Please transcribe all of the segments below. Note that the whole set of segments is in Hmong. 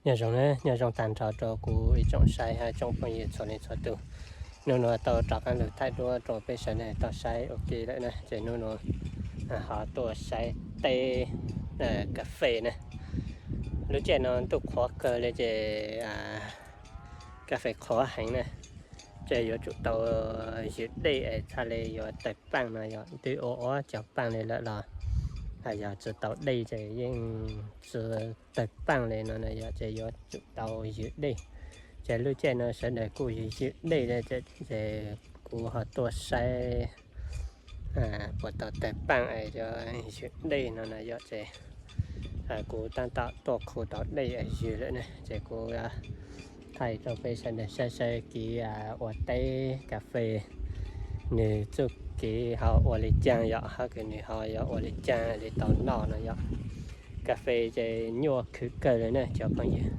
Nyob zoo, nyob zoo tag nrho rau kuv ib tsoom saib hab tsoom phooj ywg txhua leej txhua tus. Hnub no tau rov qab lug thaij duab rau peb sawv daws tau saib ua ke lawm na. Ces hnub no ho tuaj saib teb kas fes na. Lub caij no ntuj qhuav kawg li ces kas fes qhuav heev na. Ces yuav tsum tau ywg dej es txhaj le yuav tawg paaj no yog twb ua ua cov paaj li lawm los yog tsi tau dej ces yeej tsi tawg paaj li no na yog ces yuav tsum tau ywg dej. Ces lub caij no sawv daws kuj ywg dej li ces kuv ho tuaj saib puas tau tawg paaj es yuav ywg dej no na yog ces kuv tab tom tuaj khu tau dej es ywg lawm ne ces kuv thaij rau peb sawv daws saib saib kev ua teb kas fes nws txuj kev ho ua li caag yom hab kws nws ho yuav ua li caag li tau noj no yom. Kas fes ces nyuaj khwv kawg li na cov phooj ywg.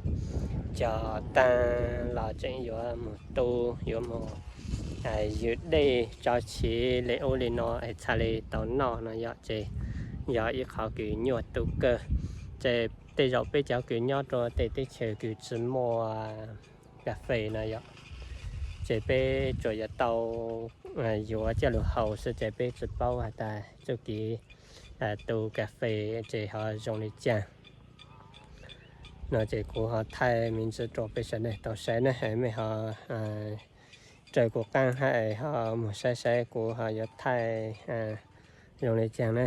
Cog taag los tseem yuav mus tu, yuav mus ywg dej tso siv li ub li no es txhaj li tau noj no yom ces yog ib qhov kws nyuaj tu kawg. Ces tej zaum peb cov kws nyob rau tej teb chaws kws tsi muaj kas fes no yom ces peb tsuas yuav tau yuav coj lug haus xwb ces peb tsi paub has tas txuj kev tu kas fes ces ho zoo li caag no ces kuv ho thaij me ntsis rau peb sawv daws tau saib na, mej ho raws kuv qaab hab ho mus saib saib kuv ho yuav thaij zoo li caag na.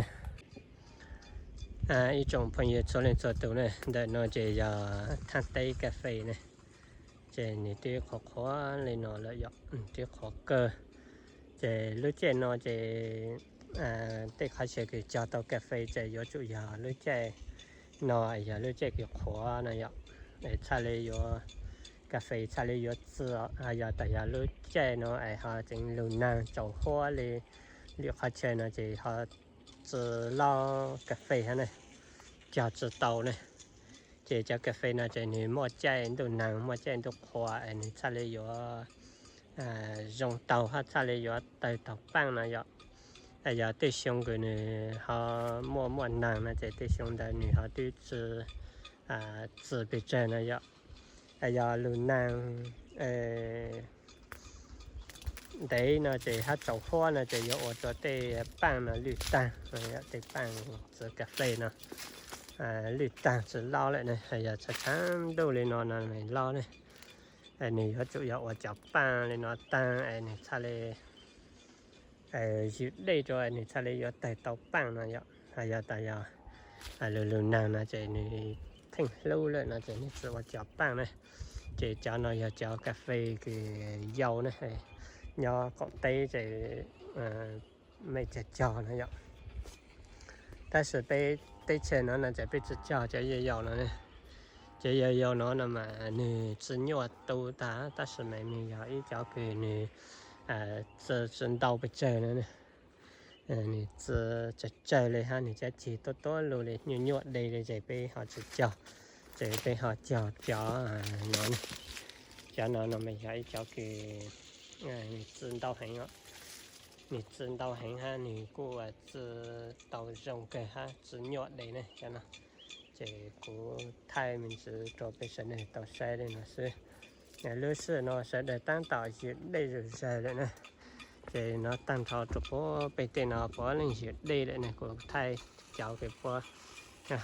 Ib tsoom phooj ywg txhua leej txhua tus na, ntawm no ces yog thaaj teb kas fes na, ces nws twb qhuav qhuav li no lawm yom, twb qhuav kawg. Ces lub caij no ces tej qhov chaw kws cog tau kas fes ces yuav tsum yog lub caij no yog lub caij kws qhuav no yom, es txhaj li yuav, kas fes txhaj li yuav txi. Yog tas yog lub caij no es ho tseem lug naag tsaus huab li lwm qhov chaw no ces ho tsi lauj kas fes hab na, cog tsi tau na. Ces cov kas fes no ces nws muaj caij ntuj naag muaj caij ntuj qhua es nws txhaj li yuav zoo tau hab txhaj li yuav tawg tau paaj no yom. Yog tej xyoo kws nws ho muaj muaj naag no ces tej xyoo ntawd nws ho twb tsi txi pes tsawg no yom. Yog lug naag ntev no ces hab tsaus huab no ces yuav ua rua tej paaj no lwj taag, tej paaj txiv kas fes no lwj taag tsi lauj lawm na. Yog tshav tshav ntuj li no no mas lauj ne. Nws yuav tsum yog ua cov paaj li no taag es nws txhaj li ywg dej rua nws txhaj li yuav tawg tau paaj no yom. Yog tas yog lug lug naag no ces nws theej hlub lawm no ces nws tsi ua cov paaj na. Ces cov no yog cov kas fes kws yau na, nyob qaum teb ces mej cog cog no yom. Tab sis peb teb chaws no no ces peb tsi cog cov yau yau no ne. Cov yau yau no no mas nws tsi nyuaj tu tag tab sis mas nws yog ib cov kws nws txi tsi ntau pes tsawg no ne. Nws txi tsawg tsawg li hab nws cab ceg tuab tuab lug li nyuaj nyuaj dej li ces peb ho tsi cog, ces peb ho cog cov no ne. Cov no no mas yog ib cov kws nws txi ntau heev os. Nws txi ntau heev hab nws kuj txi tau zoo kawg hab tsi nyuaj dej ne cov no. Ces kuv thaij me ntsis rau peb sawv daws tau saib li no xwb. Lub sij hawm no sawv daws taab tom ywg dej zuj zug lawm na. Ces no taag nrho rua puab peb tej no puav leej ywg dej lawm ne, kuv thaij cov kws puab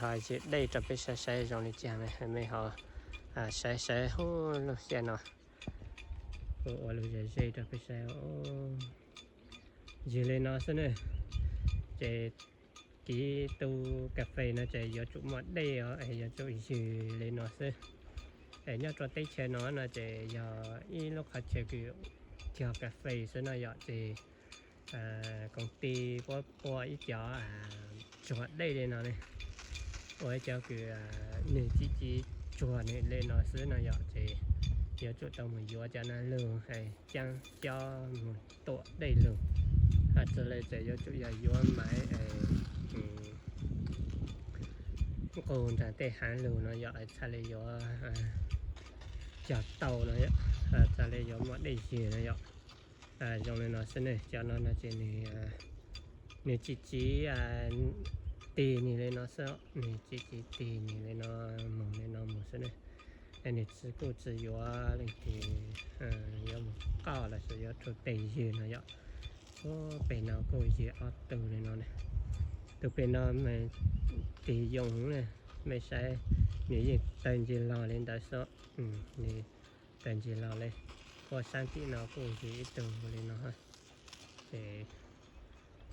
ho ywg dej rau peb saib saib zoo li caag na, mej ho saib saib hub lub sij hawm no. Kuv ua lug ze ze rau peb saib. Ywg li no xwb na. Ces kev tu kas fes no ces yuav tsum muaj dej os, es yuav tsum ywg li no xwb. Es nyob rau teb chaws no no ces yog ib lub qhov chaw kws cog kas fes xwb no yom, ces koom tij puab ua ib cov tsuag dej li no ne, ua ib cov kws nwg tsi tsi tsuag nwg li no xwb no yom, ces yuav tsum tau mus yuav cov no lug, caab cob mus tuam dej lug. Tsi le ces yuav tsum yog yuav maiv nqug nraag tej haav lug no yom, txhaj le yuav cog tau no, txhaj le yuav muaj dej ywg no yom. Zoo li no xwb ne, cov no no ces nwg tsi tsi tig nwg li no xwb, nwg tsi tsi tig nwg li no, moog li no moog xwb ne. Nws tsis kuj tsis yuav leej twg yuav mus qoj los sis yuav rau tej ywg no yom. Ub, pem no kuj yog ob tug li no ne. Tus pem no mas tig yoo ne, mej saib, nws yeej tawg ncig los li ntawd xwb. Nws tawg ncig los li, puag sab tim no kuj yog ib tug li no. Ces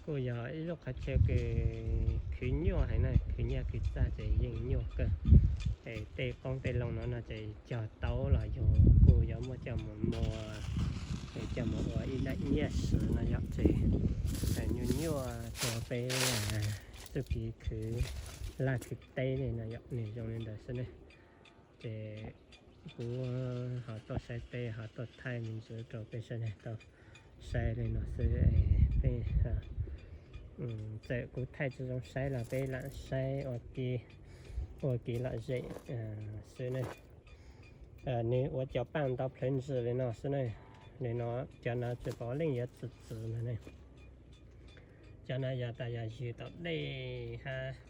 kuj yog ib lub qhov chaw kws khwv nyuaj heev na, khwv nyiaj khwv txiaj ces yeej nyuaj kawg. Es tej qoob tej loo no no ces cog tau los yog kuj yuav muab coj mus muag, es coj mus ua ib daim nyiaj siv no yom. Ces nyuaj nyuaj rau peb txuj kev khwv laj khwv teb li no yom, nws zoo li ntawd xwb ne. Ces kuv ho tuaj saib teb ho tuaj thaij me ntsis rau peb sawv daws tau saib li no xwb. Peb, txawm kuv thaij tsis zoo saib los peb lam saib ua ke, ua kev lom zem xwb ne. Nws ua cov paaj ntau plawv ntsis li no xwb ne. Li no, cov no tsis pom leej yuav txwv txwv no ne. Cov no yog tas yog ywg tau dej hab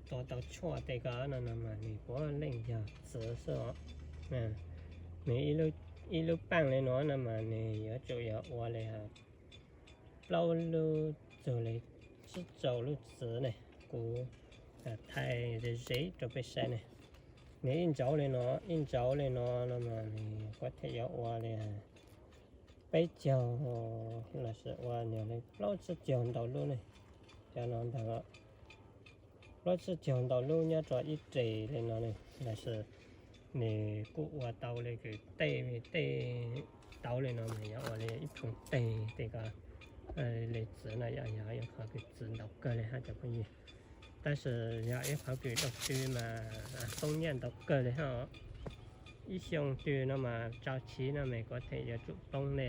tua tau tshuaj tej ko no no mas nws puav leej yog txwv xwb os. Nws ib lub paaj li no no mas nws yuav tsum yog ua li plaub lub txug li tsib rau lub txwv ne. Kuv thaij ze ze rau peb saib ne. Nws ib ntsauv li no, ib ntsauv li no no mas nws kuj thiaj yuav ua li peb caug los sis ua nyuag li plaub tsib caug ntau lub ne. Cov no ntag, plaub tsib caug ntau lub nyob rau ib re li no ne. Los sis nws kuj ua tau li kws tej, tej tauv li no mas yuav ua li ib phooj teg tej ko. Li txwv no yog, yog ib qhov kws txwv ntau kawg li hab cov phooj ywg. Tab sis yog ib qhov kws dau tw mas poob nyiaj ntau kawg li hab. Ib xyoo twg no mas tsau chiv no mas kuv thiaj yuav tsum poob li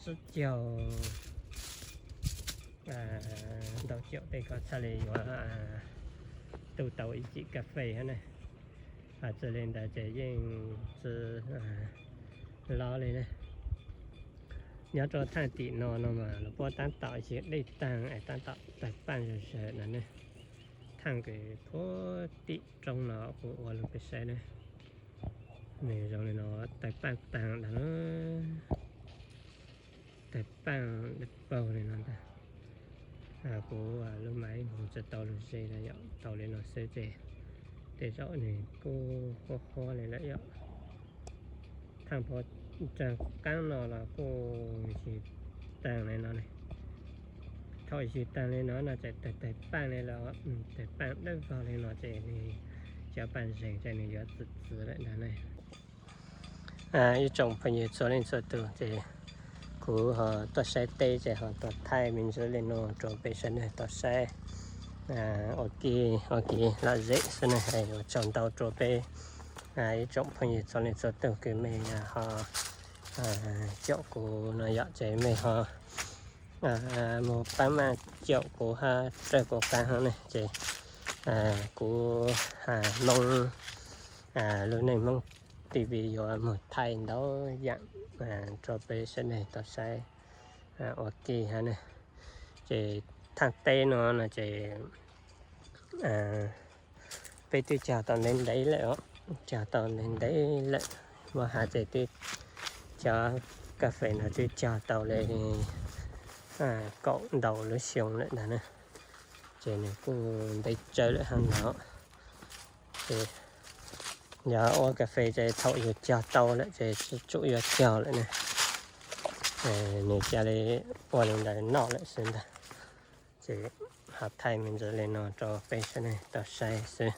tsib caug ntau caum tej ko txhaj li yuav tu tau ib cim kas fes hab ne. Txawm li ntawd ces yeej tsis loj li ne. Nyob rau thaaj tim no no mas lawv puab tab tom ywg dej taag es tab tom tawg paaj zawg zawg no ne. Thaaj kws puag tim roob no kuv ua lug peb saib ne. Nws zoo li no, tawg paaj taag ntag, tawg paaj dawb paug li no ntag. Kuv lub maiv moog tsis tau lug ze na yom, tau li no xwb ces tej zaum nws kuj huab huab li lawm yom. Thaaj puag nraag qaab no los kuj ywg taag li no ne. Thaum ywg taag li no no ces tawg tawg paaj li lawm, tawg paaj dawb vog li no ces nws cov paaj zeeg ces nws yuav txwv txwv lawm ntag ne. Ib tsoom phooj ywg txhua leej txhua tug, ces kuv ho tuaj saib teb ces ho tuaj thaij me ntsis li no rau peb sawv daws tau saib ua ke, ua kev lom zem xwb ne. Ua tsaug ntau rau peb ib tsoom phooj ywg txhua leej txhua tug kws mej ho caum kuv no yom, ces mej ho mus pab maj caum kuv hab raws kuv qaab hab ne, ces kuv Hmoob lub neej Hmoob T V yuav moog thaij ntau yaam rau peb sawv daws tau saib ua ke hab ne. Ces thaaj teb no no ces peb twb cog tau ntev ntev lawm os, cog tau ntev ntev lawm. Muab has ces twb cov kas fes no twb cog tau li kaum ntau lub xyoo lawm ntag na. Ces nws kuj ntev tsawv lawm hab ntag. Ces yog ua kas fes ces thaum yus cog tau lawm ces tsis tsum yuav cog lawm ne. Nws ca li ua li ntawd noj lawm xwb ntag. Ces ho thaij me ntsis li no rau peb sawv daws tau saib xwb.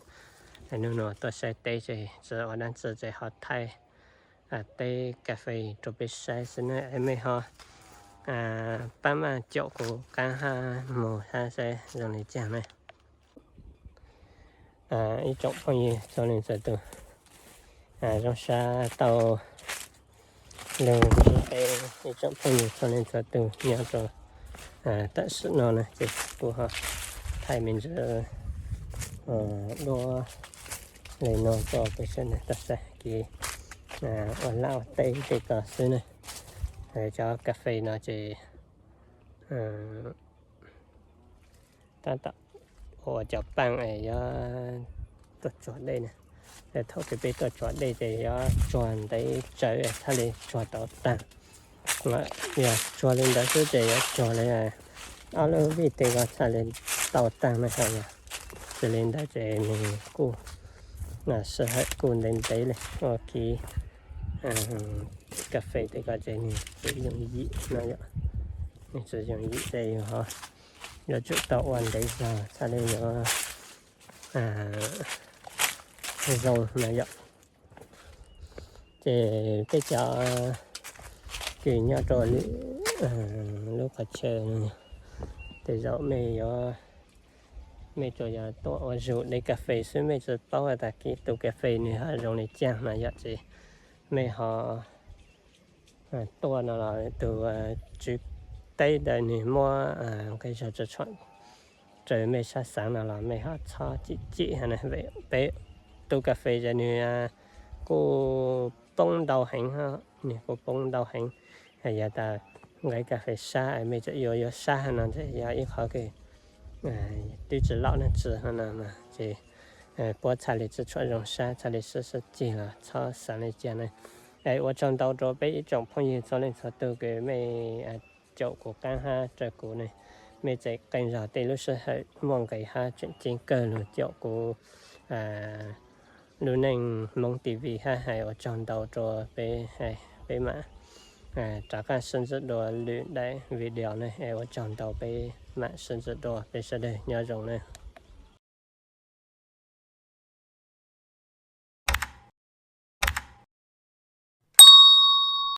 Hnub no tuaj saib teb ces tsis ua dlaab tsi ces ho thaij teb kas fes rau peb saib xwb na. Es mej ho pab maj caum kuv qaab hab mus hab saib zoo li caag ne. Ib tsoom phooj ywg txhua leej txhua tug, zoo sab tau lug ntsib peb ib tsoom phooj ywg txhua leej txhua tug nyob rau tam sim no na, ces kuv ho thaij me ntsis duab li no rau peb sawv daws tau saib kev ua laj ua teb tej ko xwb na. Cov kas fes no ces tab tom ua cov paaj es yuav tuaj tsuag dej na. Thaum kws peb tuaj tsuag dej ces yuav tsuag ntev tsawv txhaj li tsuag tau tag. Yog tsuag li ntawd xwb ces yuav tsuag li ob lub vij tej ko txhaj li tau tag na ha yog. Tsis li ntawd ces nws kuj sij hawm kuj ntev ntev li ua kiv. Kas fes tej ko ces nws tsis yooj yim no yom. Nws tsis yooj yim ces yus ho yuav tsum tau ua ntev zog txhaj li yuav zoo no yom. Ces peb cov kws nyob rau lub qhov chaw no, tej zaum mej yuav, mej tsuas yog tuaj ua zug de kas fes xwb, mej tsis paub tas kev tu kas fes nws ho zoo li cas no yom. Ces mej ho tuaj no los tus tswv teb ntawd nws muab nqi zog tshua tshua raws mej sab xeev no los mej ho txhob cim cim. Peb tu kas fes ces nws kuj poob ntau heev, nws kuj poob ntau heev. Yog tas nqi kas fes sab mej tseem yuav yuav sab no ces yog ib qhov kws twb tsis loj neeg tsi no no ces puab txhaj li tsi tshua zoo sab, txhaj li sib sib ceg los txhob xav li cas na. Es ua tsaug ntau rau peb ib tsoom phooj ywg txhua leej txhua tug kws mej caum kuv qaab hab raws kuv ne, mej tseem qee zog tej lub sij hawm muaj nqis hab tseem ceeb kawg lug caum kuv lub neej Hmoob T V hab. Hais ua tsaug ntau rau peb, peb mam rov qaab sib ntsib dua lwm daim video ne. Es ua tsaug ntau, peb mam sib ntsib dua, peb sawv daws nyob zoo na.